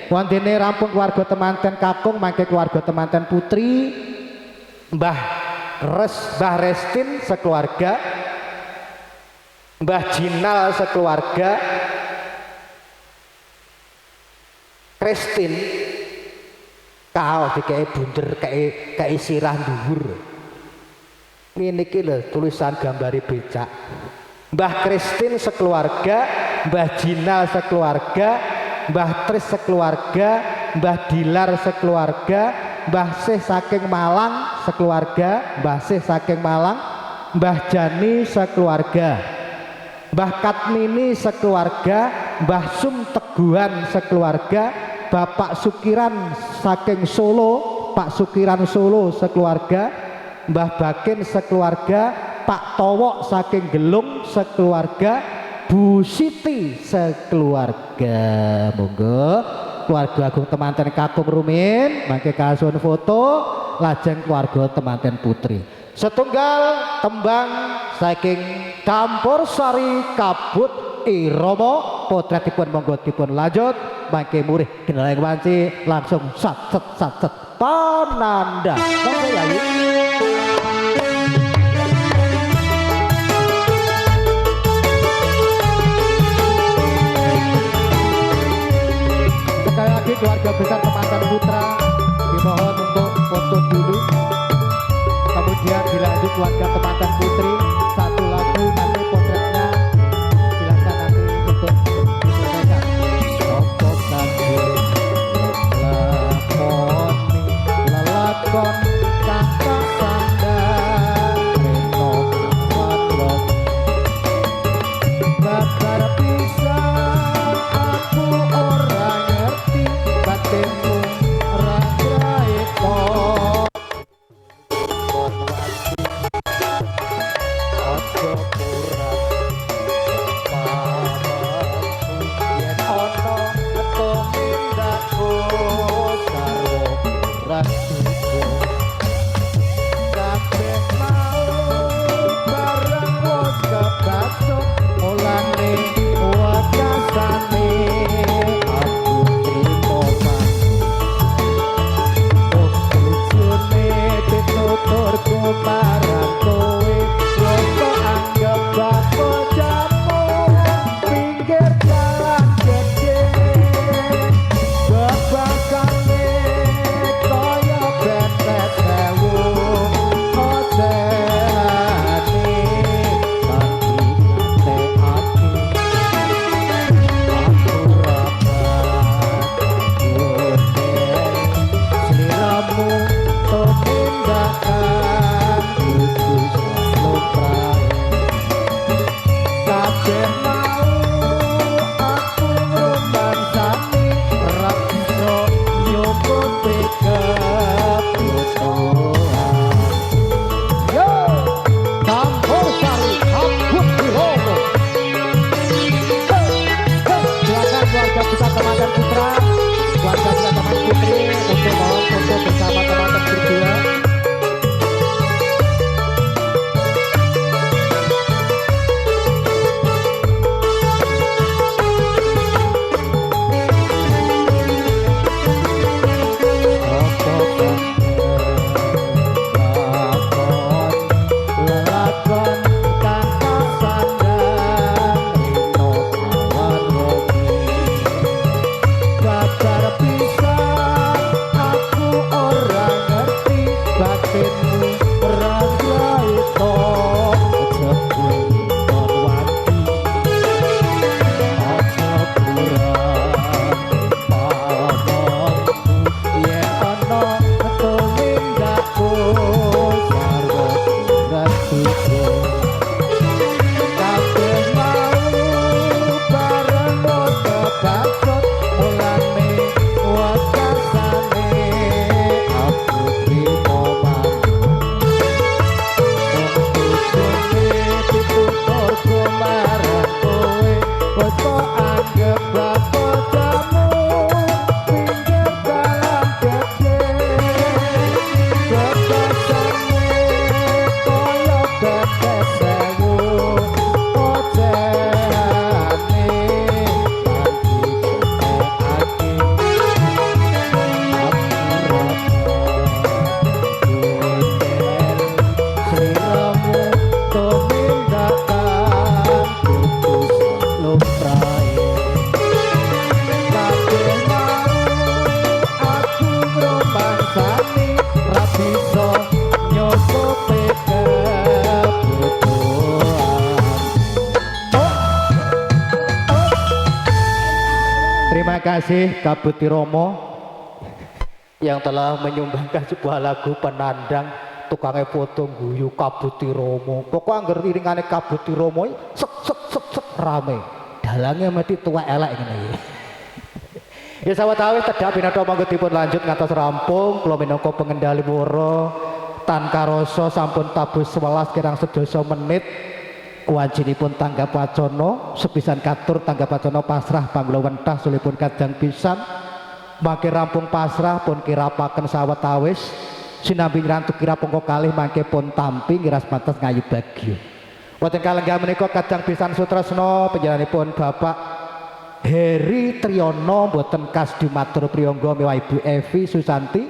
Wondene rampung keluarga temanten kakung mangke keluarga temanten putri Mbah Res Mbah Restin sekeluarga, Mbah Jinal sekeluarga, Kristin kau dikei bunder kei kei sirah dhuwur. Ngene iki lho tulisan gambare becak. Mbah Kristin sekeluarga, Mbah Jinal sekeluarga, Mbah Tris sekeluarga, Mbah Dilar sekeluarga, Mbah Sih saking Malang sekeluarga, Mbah Sih saking Malang, Mbah Jani sekeluarga, Mbah Katmini sekeluarga, Mbah Sum Teguhan sekeluarga, Bapak Sukiran saking Solo, Pak Sukiran Solo sekeluarga, Mbah Bakin sekeluarga, Pak Towok saking Gelung sekeluarga, Bu Siti sekeluarga. Monggo keluarga agung temanten kakung rumin mangke kasuwun foto lajeng keluarga temanten putri. Setunggal tembang saking Campur Sari Kabut Irama potretipun monggo dipun lanjut mangke murih gendaleng wanci langsung sat set sat set pananda. Monggo Yayi. Sekali lagi keluarga besar temanten putra dimohon untuk foto dulu, kemudian dilanjut keluarga temanten putri satu lagu nanti potretnya silakan nanti untuk diselesaikan. Opo kanggo lakoni lelakon kang tak sandang reno manlong babar pisan aku ora ngerti batinmu ra kraito kon wati aja kurang pamanku yen ana tumindakku sarwa kurang duga kabeh mau bareng wis kebacut mulane wekasane aku trimo mantu pituturku marang kowe wis kok anggep bakul jamu pinggir jalan gede bebakane kaya kasih Kabuti Romo yang telah menyumbangkan sebuah lagu penandang tukangnya foto guyu Kabuti Romo. Pokoknya angger iringane Kabuti Romo sek sek sek sek rame. Dalangnya mesti tua elek ngene iki. Ya sawetawis tedhak pinatha monggo dipun lanjut ngantos rampung. Kula minangka pengendali wara tan karasa sampun tabuh 11 kirang sedasa menit. Wacinipun tanggap wacana sepisan katur tanggap wacana pasrah panggula wentah sulipun kajang pisan. Mangke rampung pasrah pun kirapaken sawetawis sinambi ngrantuk kirapungka kalih mangke pun tampi ngiras pantes ngayu bagya. Wonten kalenggahan menika kajang pisan sutresna panjenenganipun Bapak Heri Triyono mboten kasdumatur priyangga miwah Ibu Evi Susanti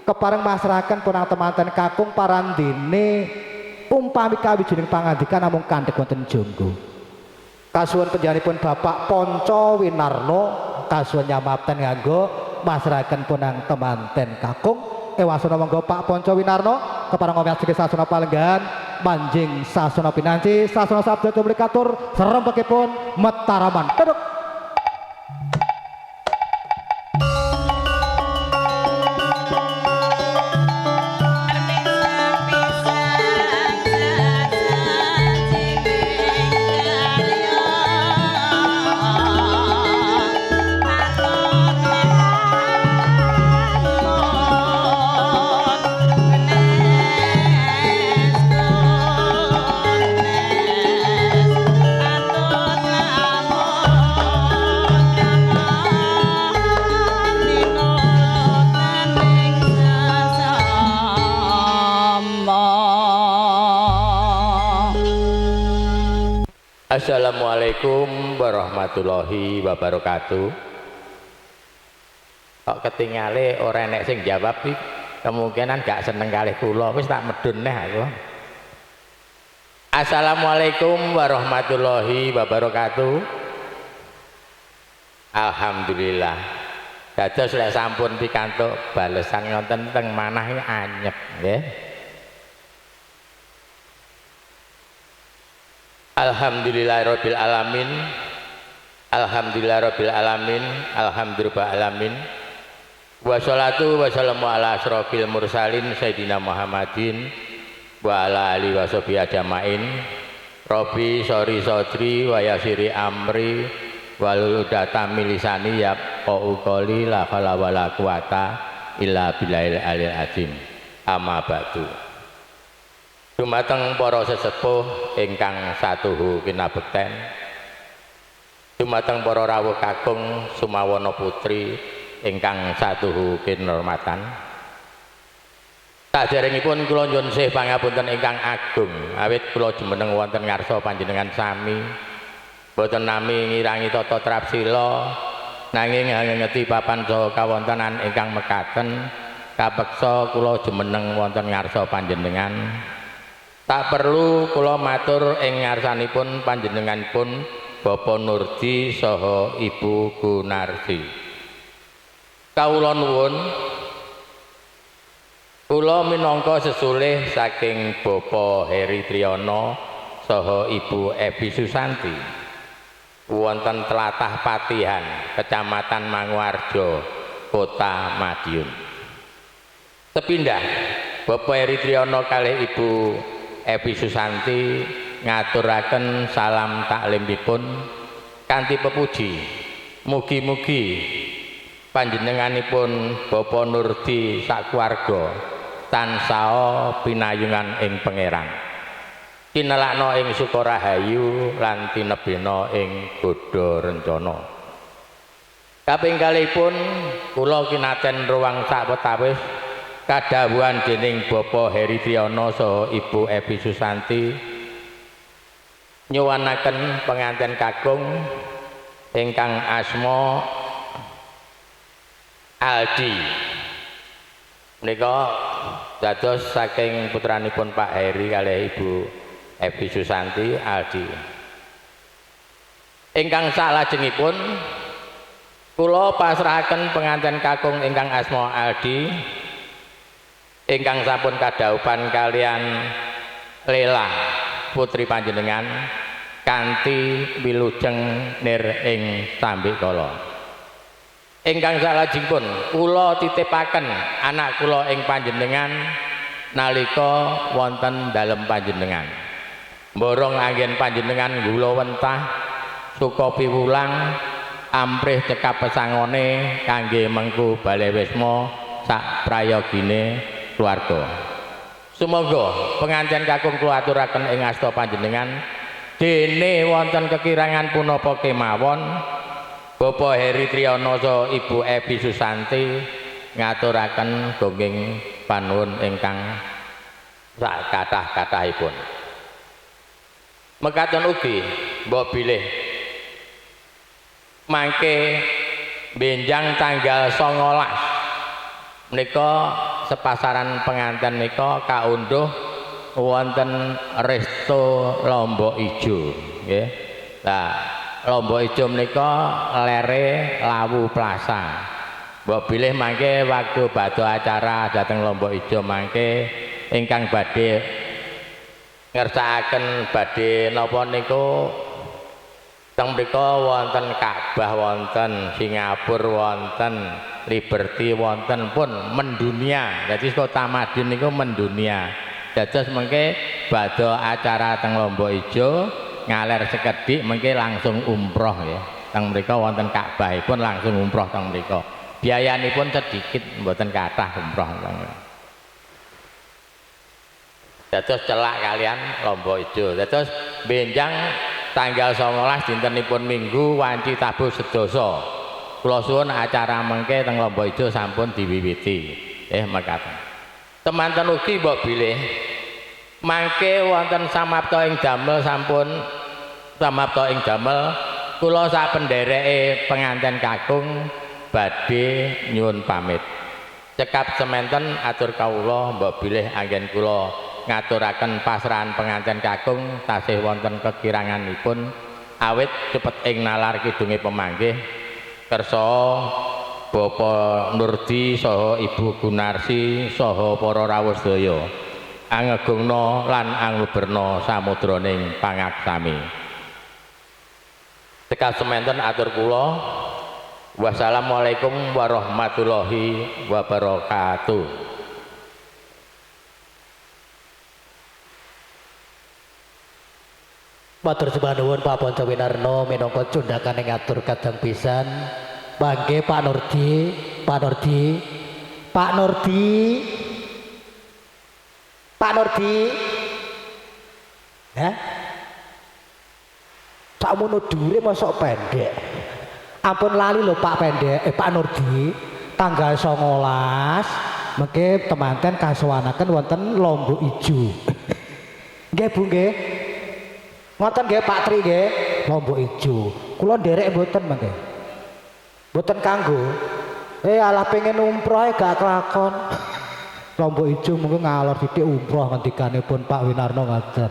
kepareng masrahaken punang temanten kakung parandene umpami kawijining pangandikan namung kandhek wonten jonggo. Kasuwun panjenenganipun Bapak Ponco Winarno kasuwun nyamapten nganggo masrahaken punang temanten kakung. Ewasana monggo Pak Ponco Winarno kepareng ngomyasake sasana palenggahan manjing sasana pinanci sasana sabda tumrih katur serempekipun Mataraman. Tedhuk. Assalamualaikum warahmatullahi wabarakatuh. Kok ketingale ora enek sing jawab iki, kemungkinan gak seneng kalih kula, wis tak medun neh aku. Assalamualaikum warahmatullahi wabarakatuh. Alhamdulillah. Dados lek sampun pikantuk balesan ngonten teng manah iki anyep nggih. Alhamdulillahirabbil alamin. Alhamdulillahirabbil alamin. Alhamdulillah alamin. Wassalatu wassalamu ala asyrofil mursalin sayyidina Muhammadin wa ala alihi washabihi ajmain. Rabbi sori sodri wa yasiri amri walul uqdatam min lisani yafqahu qoli la haula wala quwata illa billahil aliyil azim. Amma ba'du. Dumateng para sesepuh ingkang satuhu kinabekten, dumateng para rawuh kakung sumawana putri ingkang satuhu kinurmatan. Saderengipun kula nyuwun sih pangapunten ingkang agung, awit kula jumeneng wonten ngarsa panjenengan sami. Boten nami ngirangi tata trapsila, nanging ngeti papan saha kawontenan ingkang mekaten kapeksa kula jumeneng wonten ngarsa panjenengan. Tak perlu kula matur ing ngarsanipun panjenenganipun Bapak Nurdi saha Ibu Gunarsi. Kawula nuwun, kula minangka sesulih saking Bapak Heri Triyono saha Ibu Evi Susanti wonten tlatah Patihan, Kecamatan Manguarjo, Kota Madiun. Sepindah Bapak Heri Triyono kalih Ibu Evi Susanti ngaturaken salam taklimipun kanthi pepuji. Mugi-mugi panjenenganipun Bapak Nurdi sakeluarga tansah pinayungan ing Pangeran, tinelakna ing Sukarahayu lan tinebena ing godha rencana. Kaping kalihipun kula kinaten ruang sawetawis kadhawuhan dening Bapak Heri Triyono saha Ibu Evi Susanti nyuwunaken penganten kakung ingkang asma Aldi. Menika dados saking putranipun Pak Heri kalih Ibu Evi Susanti Aldi. Ingkang salajengipun kula pasrahaken penganten kakung ingkang asma Aldi ingkang sampun kadhawuhan kalian Lela putri panjenengan kanthi wilujeng nir ing sambikala. Ingkang salajengipun kula titipaken anak kula ing panjenengan nalika wonten dalem panjenengan. Mborong anggen panjenengan gula wentah suka piwulang amprih cekap pesangone kangge mengku bale wisma sak prayogine keluarga. Sumangga penganten kakung kula aturaken ing asta panjenengan dene wonten kekirangan punapa kemawon Bapak Heri Triyono saha Ibu Evi Susanti ngaturaken gonging panuwun ingkang sak kathah-kathahipun. Mekaten ugi mbok bilih mangke benjang tanggal 19 menika sepasaran penganten menika kaundhuh wonten Resto Lombok Ijo nggih. Lah Lombok Ijo menika lere Lawu Plaza. Mbok bilih mangke waktu badhe acara dhateng Lombok Ijo mangke ingkang badhe ngersakaken badhe napa niku teng mriku wonten Ka'bah wonten Singapura wonten Liberty wonten pun mendunia. Dadi kota Madiun niku mendunia. Dados mengke badhe acara teng Lombok Ijo ngaler sekedhik mengke langsung umroh ya. Teng mriku wonten Ka'bahipun langsung umroh teng mriku. Biayanipun sedikit mboten kathah umroh teng mriku. Dados celak kalian Lombok Ijo. Dados benjang tanggal 19 dintenipun Minggu wanci tabuh sedasa. Kula suwun acara mengke teng Lombok Ijo sampun diwiwiti. Mekaten. Temanten ugi mbok bilih mangke wonten samapta ing damel sampun samapta ing damel kula sak pendereke penganten kakung badhe nyuwun pamit. Cekap sementen atur kawula mbok bilih anggen kula ngaturaken pasrahan penganten kakung tasih wonten kekiranganipun awit cepet ing nalar kidunge pemanggih kersa Bapak Nurdi saha Ibu Gunarsi saha para rawuh sedaya angegungna lan angluberna samudraning pangaksami. Cekap sementen atur kula. Wassalamualaikum warahmatullahi wabarakatuh. Matur sembah nuwun Pak Ponco Winarno minangka cundhakane ngatur kadang pisan. Mangke Pak Nurdi, Pak Nurdi, Pak Nurdi, Pak Nurdi. Hah? Sakmono dhuwure mosok pendek. Ampun lali lho Pak pendek, Pak Nurdi, tanggal 19 mengke temanten kasuwanaken wonten Lombok Ijo. Nggih Bu nggih. Ngoten nggih Pak Tri nggih, Lombok Ijo. Kula nderek mboten mangke. Mboten kanggo. Alah pengen umroh gak kelakon. Lombok Ijo mungkin ngalor sithik umroh ngendikanipun Pak Winarno ngaten.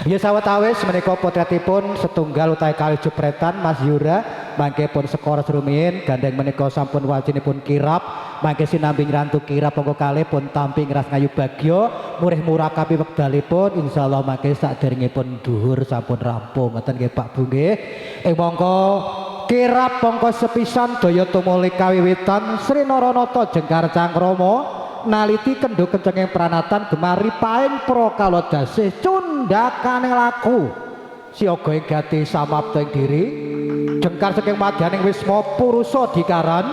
Ya sawetawis menika potretipun setunggal utawi kalih jepretan Mas Yura mangke pun sekor rumiyin gandeng menika sampun wacinipun kirap mangke sinambi ngrantu kirap angka kalih pun tampi ngras ngayu bagya murih murakapi wekdalipun insyaallah mangke saderengipun dhuhur sampun rampung ngoten nggih Pak Bu nggih. Ing mongko kirap mongko sepisan daya tumuli kawiwitan Sri Naranata Jengkar Cangkrama naliti kendho kencenging pranatan gemari paing prokalodasih cundhakane laku siaga ing gati samapta ing diri jengkar saking madyaning wisma purusa dikaran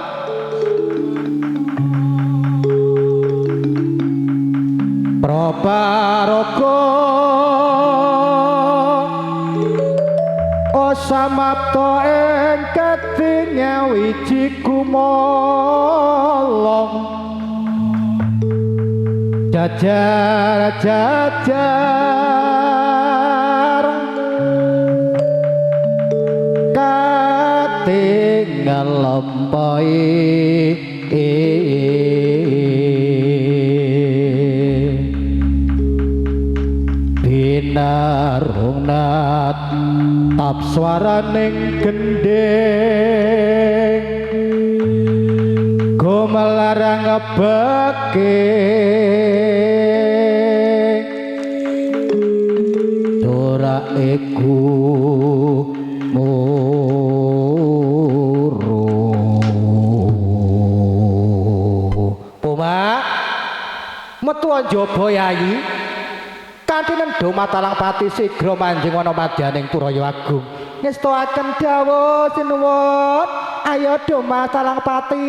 praparaga samapta ing gati nyawiji kumolong jajar jajar katingal lempoi binarungnat tap swaraning gendhing gumelarang ngebeke iku muru. Metu njaba yayi. Kanthi nendho Matalang Pati sigra manjing ana madyaning Puraya Agung. Ngestoaken dawuh sinuwun. Ayo do Matalang Pati.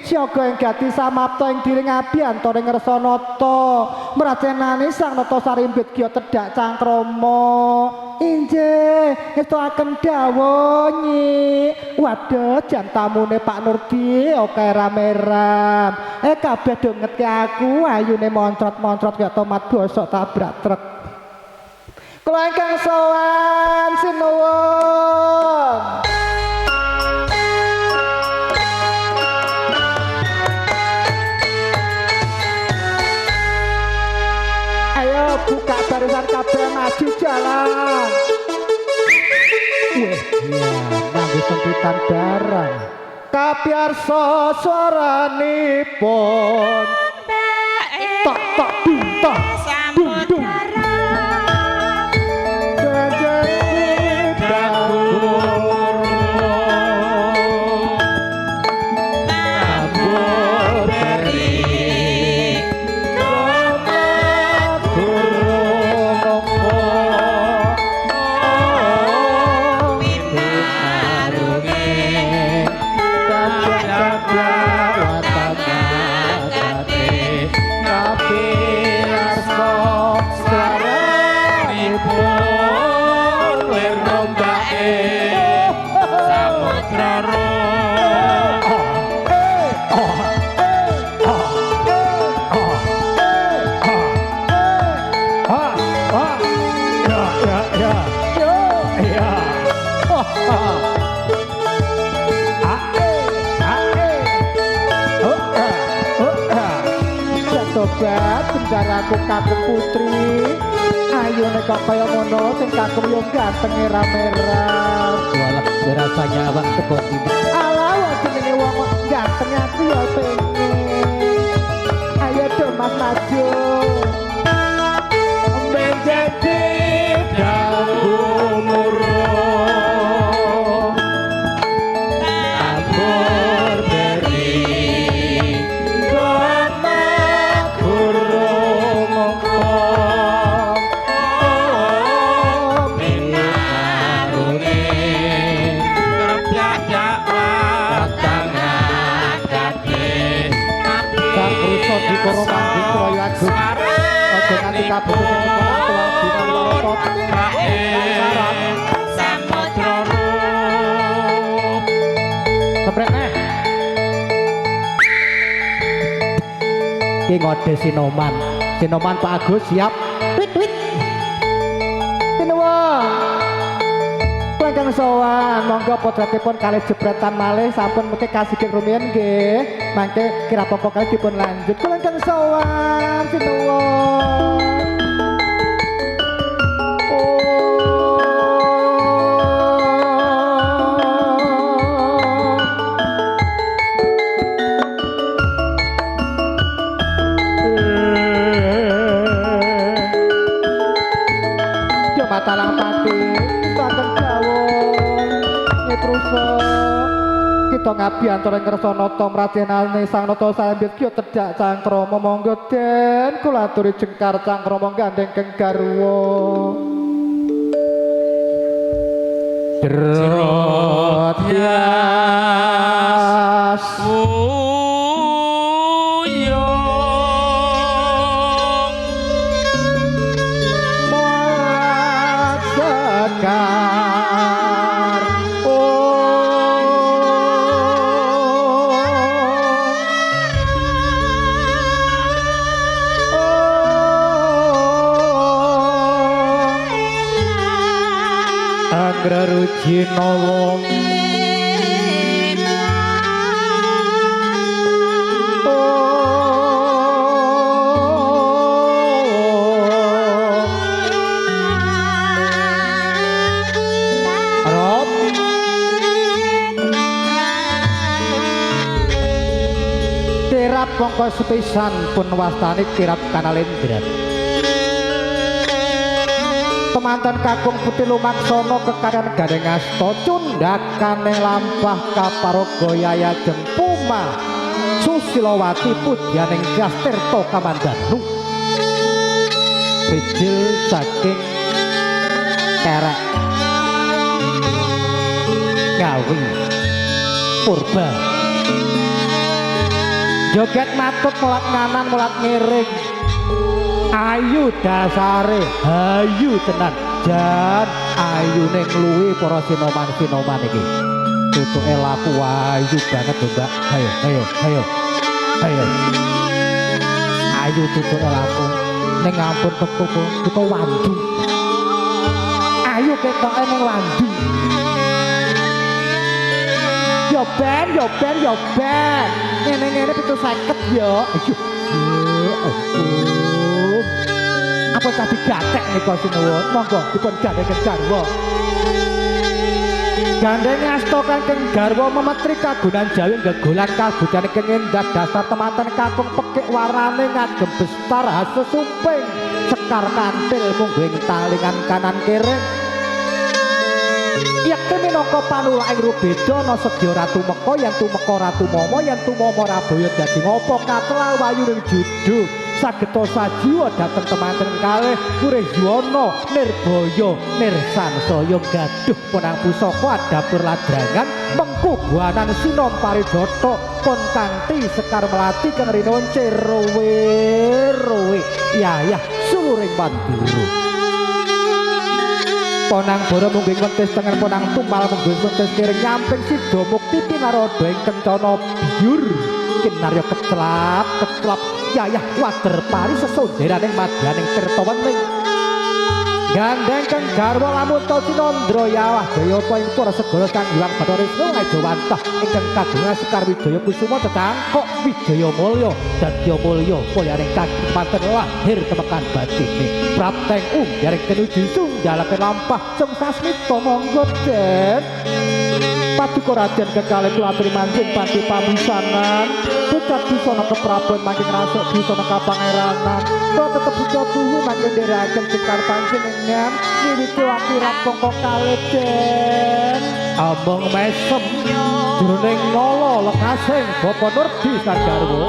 Siaga ing gati samapta ing diri ngabiyantara Ngersanata. Mrajenani Sang Nata Sarimbit giya tedhak cangkrama. Injih, ngestoaken dawuh Nyi. Waduh, jan tamune Pak Nurdi oke rame-ram. Kabeh do ngetke aku, ayune moncrot-moncrot kaya tomat bosok tabrak truk. Kula ingkang sowan sinuwun. Ayo buka barisan kabeh maju jalan. Weh, iya, nganggo sempitan barang. Kapiarsa swaranipun. Tok tok dung tok dung dung. Bendaraku kakung putri, ayo nek kok kaya ngono sing kakung yo gantenge rame-rame. Walah, rasanya awak teko ndi. Alah, wong jenenge wong kok ganteng aku yo pengen. Ayo do Mas maju. Menjadi dahulu Ki ngode Sinoman. Sinoman Pak Agus siap. Twit twit. Sinuwun. Kula sowan, monggo potretipun kalih jepretan malih sampun mengke kasiging rumiyin nggih. Mangke kirapapa kalih dipun lanjut. Kula ingkang sowan, sinuwun. Matalang Pati saken dawuh nyetrusa kita ngabiyantara Ngersanata mrajenane Sang Nata Sarimbit kiya tedhak cangkrama monggo den kula aturi jengkar cangkrama gandeng keng garwa Jrot yas Jinawa Kirap mongko sepisan pun wastani kirap Kanalendran. Temanten kakung putih lumaksana kekaran gandeng asta cundhakane lampah kaparaga yayajeng puma. Susilawati pudyaning Tyas Tirta Kamandanu. Bijil saking Kerek Ngawi Purba. Joget matut mulat nganan mulat ngiring. Ayu dasare, hayu tenan. Jan ayune ngluwi para sinoman-sinoman iki. Tutuke laku ayu banget lho, Mbak. Ayo, ayo, ayo. Ayo. Ayu tutuke laku. Ning ampun ketuku, duka wandu. Ayu ketoke ning wandu. Yo ben, yo ben, yo ben. Ngene-ngene 750 yo. Ayo. Ya ampun. Apa tadi gatek nika sinuwun? Monggo dipun gandhengaken garwa. Gandheng asta kangkeng garwa memetri kagunan jawi gegolan kabudan ingkang endah dasar temanten kakung pekik warnane ngagem bestar hasesumping sekar kantil mungguing talingan kanan kiri. Yekti minangka panulaking rubeda ana sedya ratu Meka yen tumeka ratu Mama yen tumama Rabaya dadi ngopo katelah wayuning judu sageta sajiwa dhateng temanten kalih purih yuwana nirbaya nirsansaya gaduh ponang pusaka adapur ladrangan mengku buanan sinom parijata pun kanthi sekar melati kang rinonce rowe rowe yayah suluring mandura. Ponang boro mungging wentis tengen ponang tumal mungging wentis kiring nyamping sida mukti pinaroda ing kencana biur kinarya keclap keclap yayah wader pari sesonderaning madyaning tirta wening. Gandeng kang garwa lamun ta cinandra yawah jayapa ing para segara kang Hyang Bathara Wisnu ngajawantah ingkang kagungan Sekar Wijaya Kusuma cecangkok Wijaya Mulya dadya mulya mulyaning kagimanten lahir temekan batine prapteng umyaring tinuju sunggalaken lampah cung sasmita monggo den paduka raden kekalih kula aturi manjing panti pamusangan pucat busana keprabon mangke ngrasuk busana kapangeranan kula tetep buka tuhu mangke nderekaken cekar panjenengan miwiti wakirat pangka kalih den among mesem jroning nala lekasing Bapak Nurdi sagarwa.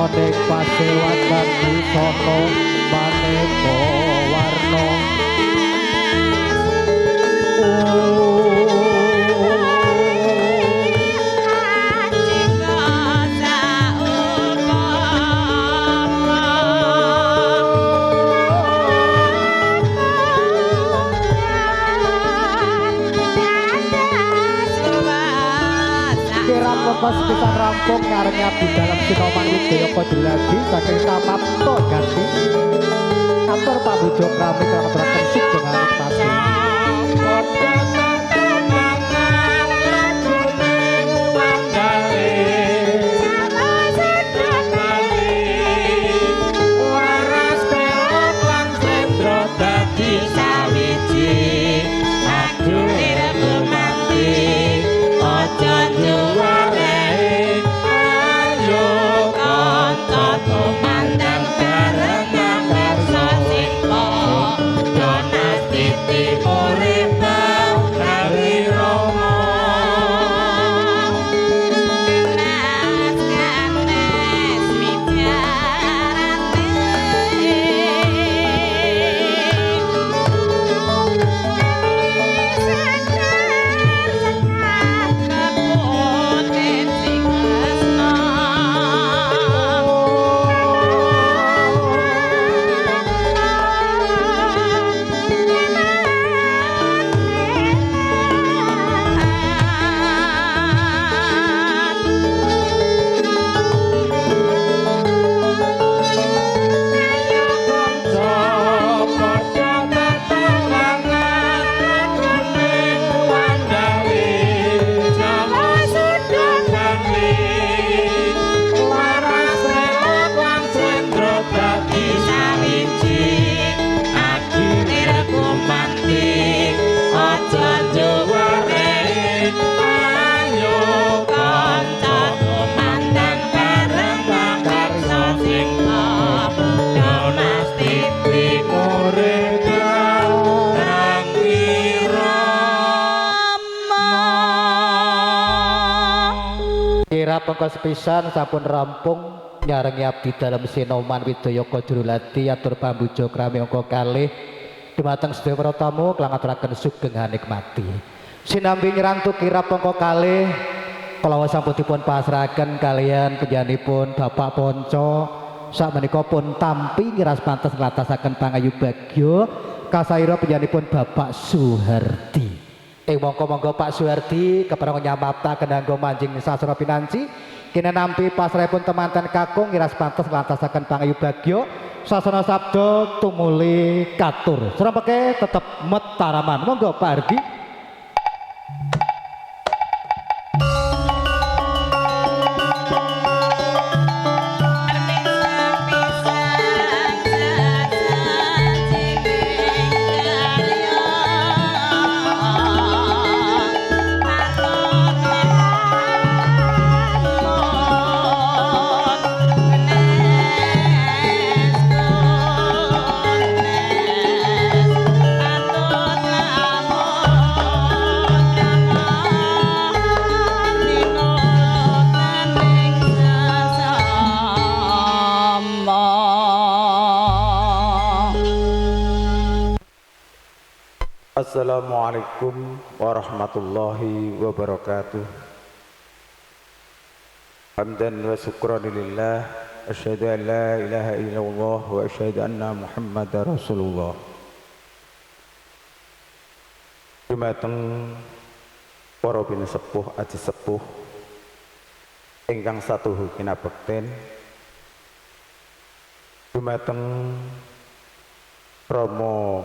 Ning pasewatan busana maneka warna Pas pisan rampung ngareng abdi dalem Sinoman Wijaya Koduladi saking Samapta Ganti atur pambujo krami kang aturaken sugeng anikmati. Laras pelok lan slendro dadi sawiji aduh gumanti aja njuware ayo kanca tumandang bareng ngarsa sing padha nastiti urip. Kira pengko sepisan sampun rampung nyarengi abdi dalem Sinoman Widayaka Jurulati atur pambuja krami angka kalih dumateng sedaya para tamu kang ngaturaken sugeng hanikmati. Sinambi nyrantu kirap angka kalih kala sampun dipun pasrahaken kaliyan panjenenganipun Bapak Ponco sakmenika pun tampi ngiras pantes nglatasaken pangayu bagya kasaira panjenenganipun Bapak Suhardi. Monggo-monggo Pak Suhardi kepareng nyamaptaken kanggo manjing sasana pinanci kene nampi pasrahipun temanten kakung ngiras pantes nglantasaken pangayu bagya sasana sabda tumuli katur. Srempeke tetep metaraman. Monggo Pak Hardi. Assalamualaikum warahmatullahi wabarakatuh. Hamdan wa syukran lillah, asyhadu an la ilaha illallah wa asyhadu anna Muhammadar Rasulullah. Dumateng para pinesepuh aji sepuh ingkang satuhu kinabekten, dumateng Rama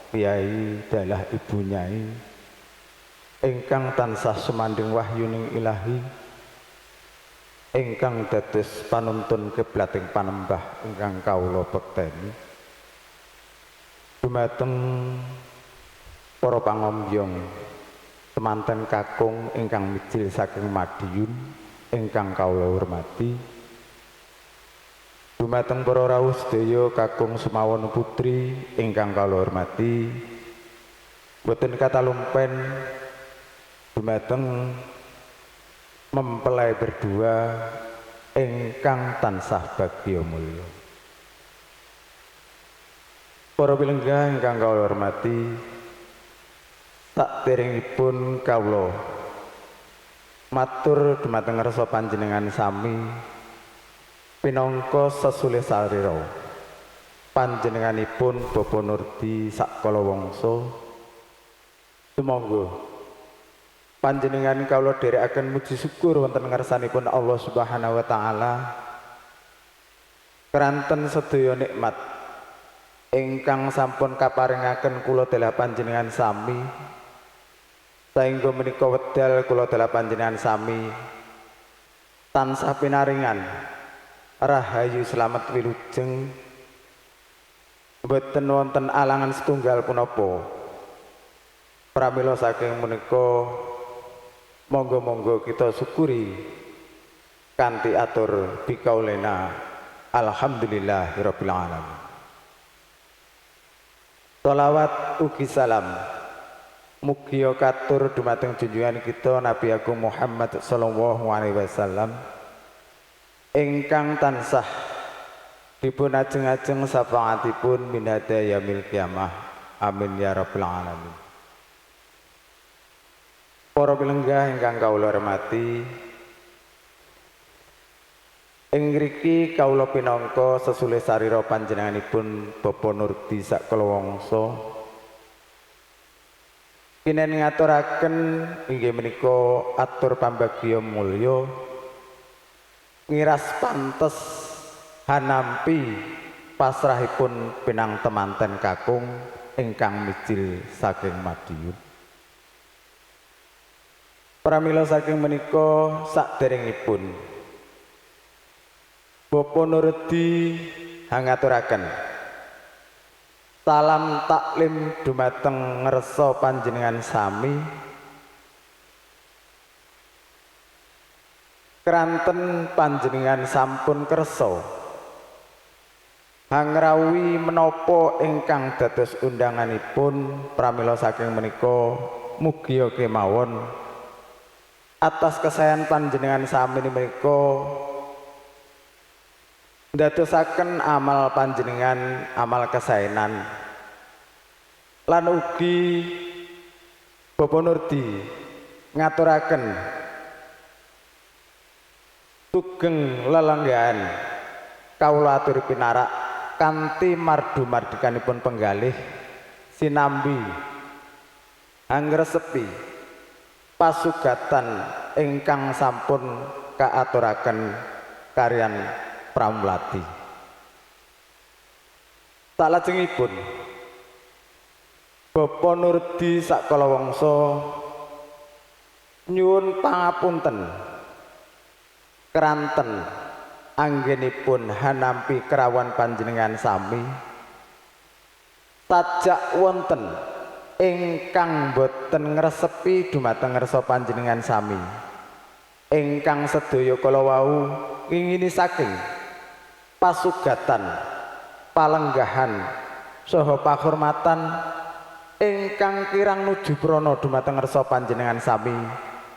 Kyai dalah Ibu Nyai ingkang tansah sumandhing wahyuning ilahi, ingkang dados panuntun kiblating panembah ingkang kawula bekteni, dumateng para pangombyong temanten kakung ingkang mijil saking Madiun ingkang kawula hormati, dumateng para rawuh sedaya kakung sumawon putri ingkang kawula hormati, boten katalumpen dumateng mempelai berdua ingkang tansah bagya mulya. Para pilenggah ingkang kawula hormati, sakderengipun kawula matur dumateng ngarsa panjenengan sami pinangka sesulih sarira panjenenganipun Bapak Nurdi sakala wangsa. Sumangga panjenengan kawula dherekaken muji syukur wonten ngarsanipun Allah Subhanahu wa taala keranten sedaya nikmat ingkang sampun kaparingaken kula dalah panjenengan sami, saengga menika wedal kula dalah panjenengan sami tansah pinaringan rahayu slamet wilujeng, mboten wonten alangan setunggal punapa. Pramila saking menika monggo-monggo kita syukuri kanthi atur bikaulena alhamdulillahirabbil alamin. Sholawat ugi salam mugia katur dumateng junjungan kita Nabi Agung Muhammad sallallahu alaihi wasallam ingkang tansah dipun ajeng-ajeng syafaatipun minhada yaumil kiamah. Amin ya rabbal alamin. Para pilenggah ingkang kawula hormati, ing ngriki kawula pinangka sesulih sarira panjenenganipun Bapak Nurdi sakala wangsa kinen ngaturaken inggih menika atur pambagya mulya ngiras pantes hanampi pasrahipun pinang temanten kakung ingkang mijil saking Madiun. Pramila saking menika sakderengipun Bapak Nurdi hangaturaken salam taklim dumateng ngersa panjenengan sami keranten panjenengan sampun kersa hangrawuhi menapa ingkang dados undanganipun. Pramila saking menika mugia kemawon Atas kesayan panjenengan sami menika ndadosaken amal panjenengan amal kesaenan lan ugi Bapak Nurdi ngaturaken tugeng lelenggahan kawula aturi pinarak kanthi mardu mardikanipun penggalih sinambi angresepi pasugatan ingkang sampun kaaturaken karian Pramlati. Salajengipun Bapak Nurdi sakalawangsa nyuwun pangapunten keranten anggenipun hanampi kerawan panjenengan sami sajak wonten ingkang boten ngresepi dumateng ngersa panjenengan sami ingkang sedaya kala wau ngingini saking pasugatan palenggahan saha pakurmatan ingkang kirang nuju prana dumateng ngersa panjenengan sami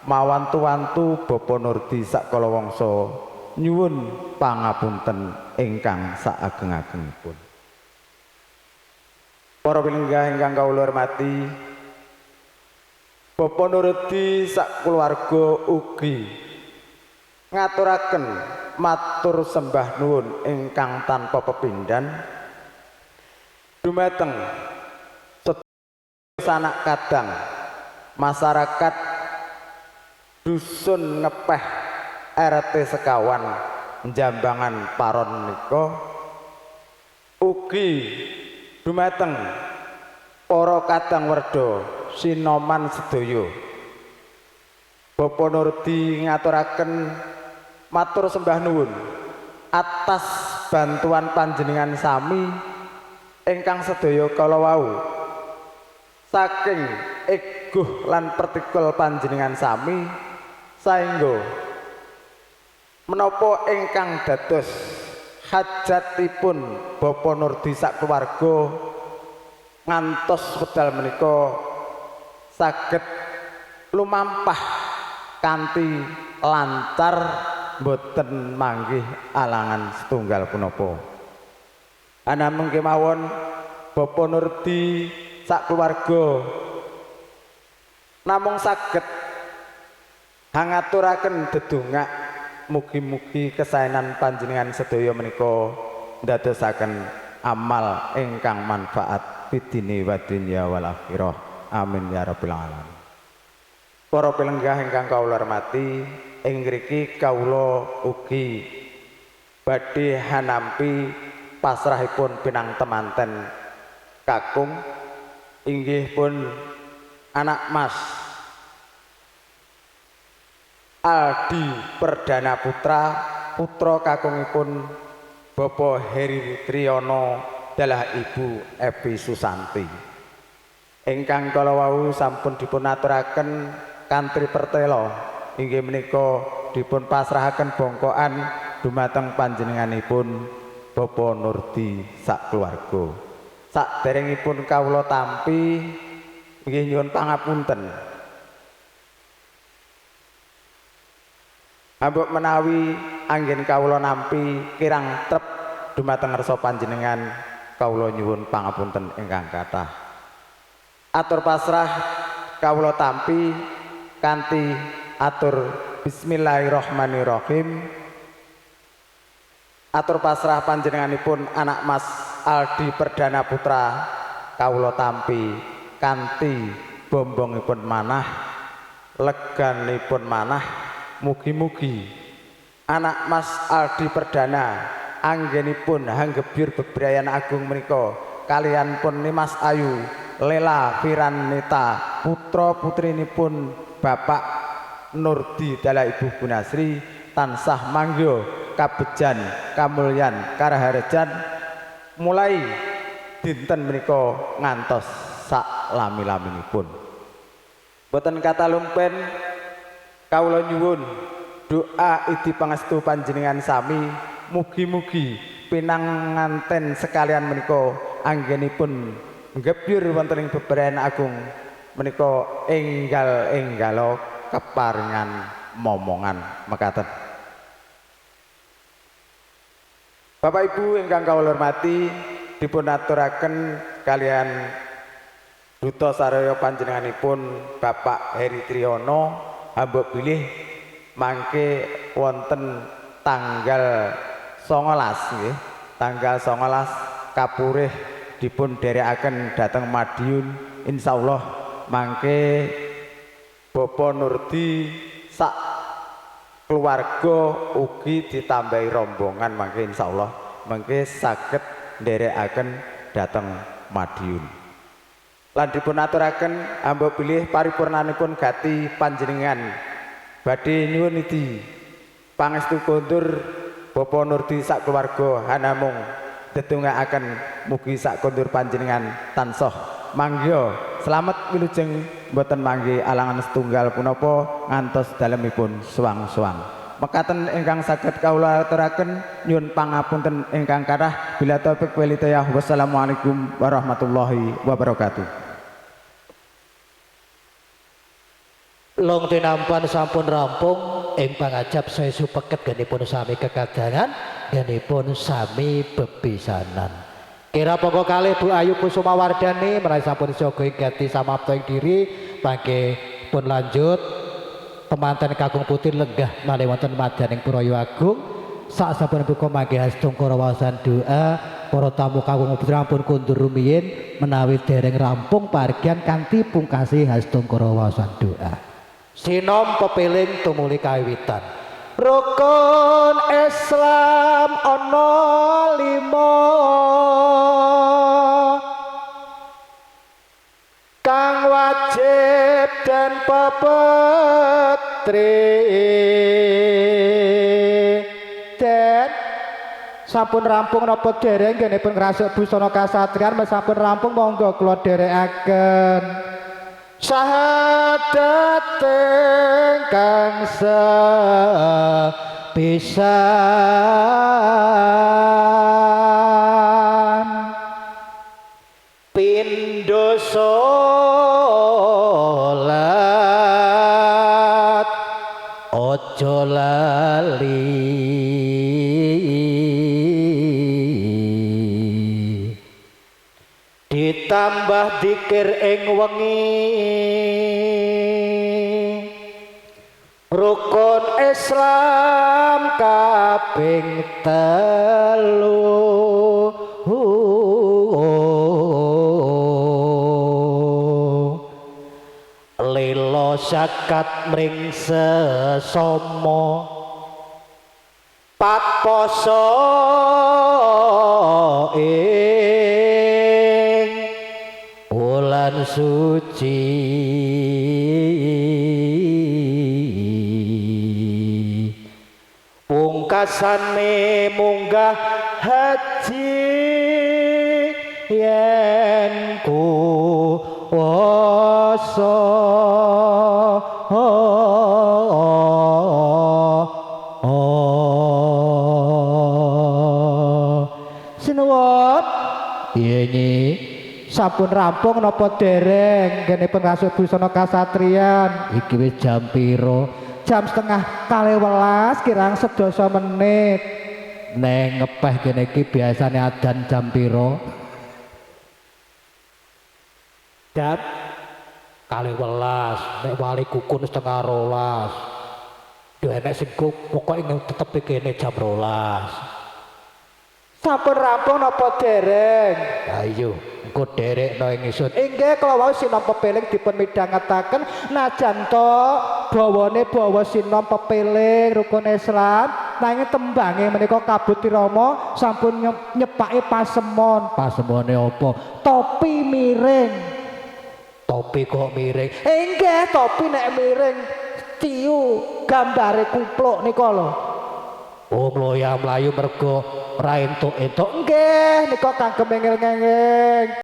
mawantu-wantu Bapak Nurdi sakalawangsa nyuwun pangapunten ingkang saageng-agengipun. Para pilenggah ingkang kawula hormati, Bapak Nurdi sakeluarga ugi ngaturaken matur sembah nuwun ingkang tanpa pepindhan dumateng sanak kadang masyarakat dusun Ngepeh RT sekawan Jambangan Paron menika, ugi dumateng para kadang werda sinoman sedaya. Bapak Nurdi ngaturaken matur sembah nuwun atas bantuan panjenengan sami ingkang sedaya kala wau saking eguh lan pertikul panjenengan sami saengga menapa ingkang dados hajatipun Bapak Nurdi sakeluarga ngantos wekdal menika saged lumampah kanthi lancar boten manggih alangan setunggal punapa. Anamung kemawon Bapak Nurdi sakeluarga namung saged hangaturaken dedongak mugi-mugi kesaenan panjenengan sedaya menika ndadosaken amal ingkang manfaat fidini wa dunya wal akhirah. Amin ya rabbil alamin. Para pilenggah ingkang kawula hormati, ing ngriki kawula ugi badhe hanampi pasrahipun pinang temanten kakung inggih pun anak Mas Aldi Perdana Putra, putra kakungipun Bapak Heri Triyono dalah Ibu Evi Susanti. Ingkang kala wau sampun dipun aturaken kanthi pertela inggih menika dipun pasrahaken bongkoan dumateng panjenenganipun Bapak Nurdi sakeluarga. Saderengipun kawula tampi inggih nyuwun pangapunten. Ambok menawi anggen kawula nampi kirang trep dumateng ngersa panjenengan, kawula nyuwun pangapunten ingkang kathah. Atur pasrah kawula tampi kanthi atur bismillahirrahmanirrahim. Atur pasrah panjenenganipun anak Mas Aldi Perdana Putra kawula tampi kanthi bombongipun manah, leganipun manah. Mugi-mugi anak Mas Aldi Perdana anggenipun hanggebyur bebrayan agung menika kalian pun Nimas Ayu Lela Firanita putra putrinipun Bapak Nurdi dalah Ibu Gunasri tansah mangga kabejan kamulyan karaharjan mulai dinten menika ngantos sak lami-laminipun. Boten kata lumpen kawula nyuwun doa idi pangestu panjenengan sami, mugi-mugi pinanganten sekalian menika anggenipun nggebyur wonten ing bebrayan agung menika enggal-enggalo keparingan momongan mekaten. Bapak Ibu ingkang kawula hormati, dipun aturaken kalian duta saraya panjenenganipun Bapak Heri Triyono hamba bilih mangke wonten tanggal 19 nggih, tanggal 19 kapurih dipun dherekaken dhateng Madiun. Insyaallah mangke Bapak Nurdi sak keluarga ugi ditambahi rombongan mangke insyaallah mangke saged nderekaken dhateng Madiun. Lan dipun aturaken hamba bilih paripurnanipun gati panjenengan badhe nyuwun idi pangestu kondur Bapak Nurdi sak keluarga hanamung dedongaaken mugi sak kondur panjenengan tansah mangga slamet wilujeng mboten manggi alangan setunggal punapa ngantos dalemipun suwang-suwang. Mekaten ingkang saged kawula aturaken, nyuwun pangapunten ingkang kathah. Bila taufik wal hidayah, wassalamualaikum warahmatullahi wabarakatuh. Long tinampan sampun rampung ing pangajap saya supeket ganipun sami kekadangan ganipun sami bebisanan. Kira pokok kalih Bu Ayu Kusuma Wardani menawi sampun siaga ing gati samapta ing diri mangke pun lanjut temanten kakung putih lenggah malih wonten madyaning Puraya Agung. Sak sampun buka mangke astungkara waosan doa para tamu kakung putih ampun kundur rumiyin menawi dereng rampung pargian kanthi pungkasi astungkara waosan doa. Sinom pepeling tumuli kawitan. Rukun Islam ana 5 kang wajib dan pepetri. Den sampun rampung napa dereng genipun ngrasuk busana kasatriyan? Sampun rampung monggo kula dherekaken. Syahadat ingkang sepisan pindho salat aja lali ditambah dikir ing wengi. Rukun Islam kaping 3 lilo zakat mring sesama pat poso ing bulan suci. Pungkasane munggah haji yen kuwasa. Sinuwun piye nyi sampun rampung napa dereng genipun rasuk busana kasatriyan? Iki wis jam piro? Jam 11:30 kirang 10 menit. Neng ngepeh kene iki biasane adan jam piro? Jam 11:30, nek wali kukun 11:30. Yo enek sing pokoke tetep kene jam 12. Sampun rampung napa dereng? Ayo, engko derekno ingsun. Inggih, kala wau sinom pepeling dipun midhangetaken najan to bawane bawa sinom pepeling rukun Islam, nanging tembange menika kabut tirama sampun nyepake pasemon. Pasemone apa? Topi miring. Topi kok miring? Inggih, topi nek miring tiu gambare kupluk nika lho. Oh, mloya mlayu mergo ra entuk-entuk. Nggih, nika kagem engel-engel.